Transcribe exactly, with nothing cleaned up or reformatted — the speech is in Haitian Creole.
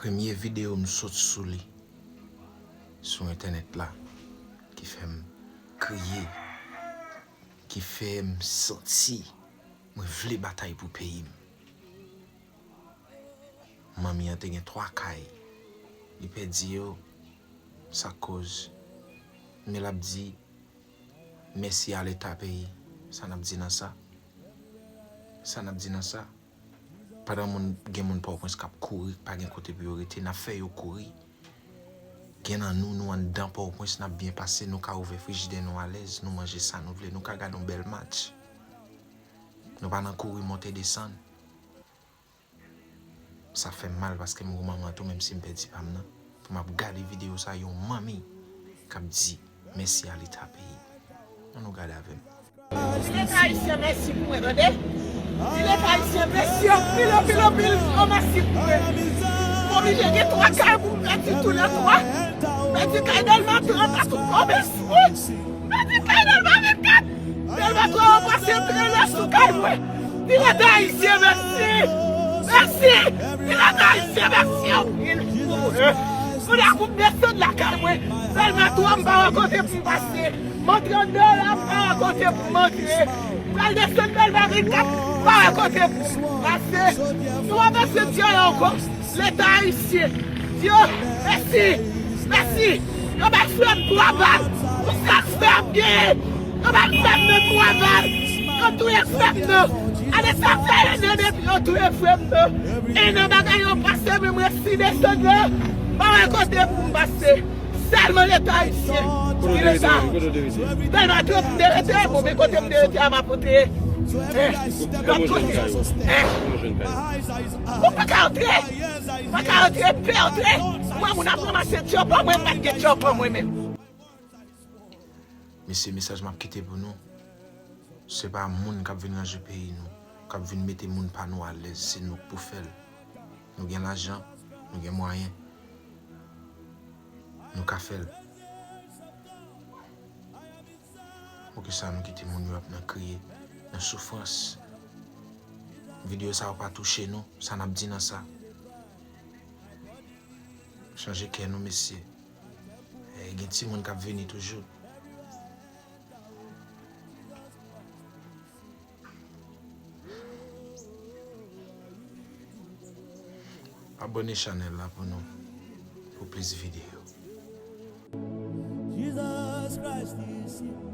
Premye videyo m sot sou li sou entènèt la ki fè m kriye, ki fè m santi mwen vle batay pou peyi m. Manmi an te gen twa kay, li pèdi yo, sa koz. Men l ap di, mèsi a Leta peyi. Sa n ap di nan sa? Sa n ap di nan sa? Pandan moun, gen moun Pòtoprens k ap kouri, k pa gen kote pou yo rete, n ap fè yo kouri. Gen nan nou, nou anndan Pòtoprens, n ap byen pase, nou ka ouvè frijidè nou alèz, nou manje sa nou vle, nou ka gade yon bèl match. Nou pa nan kouri monte desann. Sa fè m mal paske m wè manman tou, menm si m pèdi pa m nan. Pou m ap gade videyo sa, yon manmi k ap di mèsi a Leta peyi. Ann nou gade avè m. Di Leta ayisyen mèsi pou mwen, tande? Di Leta ayisyen mèsi anpil, anpil, anpil, yon mèsi pou mwen. M oblije gen twa kay pou m pèdi tou lè twa. M pèdi kay Dèlma trant a tout pwomès mwen. M pèdi kay Dèlma vennkat. Dèlma twa yo pase trele sou kay mwen. Di Leta ayisyen mèsi. Mèsi. Di Leta ayisyen mèsi anpil pou mwen. Kounye a pou m desann lakay mwen. Dèlma twa m pa wè kote pou m pase. Mwen trannde la, m pa wè kote pou m antre. M pral desann Dèlma vennkat, m pa wè kote pou m pase. Nou pa bezwen di anyen ankò. Leta ayisyen, Dye, mèsi, mèsi. Yo bay frè m twa bal pou sa k fè m genyen. Yo bay frè m nan twa bal. Yo touye frè m nan. Gade sa fè en an depi yo touye frè m nan. En an bagay yo pase, men mwen resi desann la. M pa wè kote pou m pase. Sèlman Leta ayisyen. Ki Leta? Dèlma trant m te rete, bon, men kote m te rete a m ap pote. Eh, lòt kote. Eh. Ou pa ka antre. Pa ka antre, pè antre. Mwen, moun ap ranmase djòb an mwen, m pa t gen djòb an mwen menm. Mesye, mesaj m ap kite pou nou. Se pa moun k ap vin ranje peyi nou, k ap vin mete moun pa nou alèz, se nou k pou fè l. Nou gen lajan, nou gen mwayen, nou ka fè l. Poukisa nou kite moun yo ap nan kriye, nan soufrans? Videyo sa yo pa touche nou, sa n ap di nan sa? Chanje kè nou, mesye. Eh, gen timoun k ap vini toujou. Abòne chanèl la pou nou, pou plis videyo. Jesus Christ is here.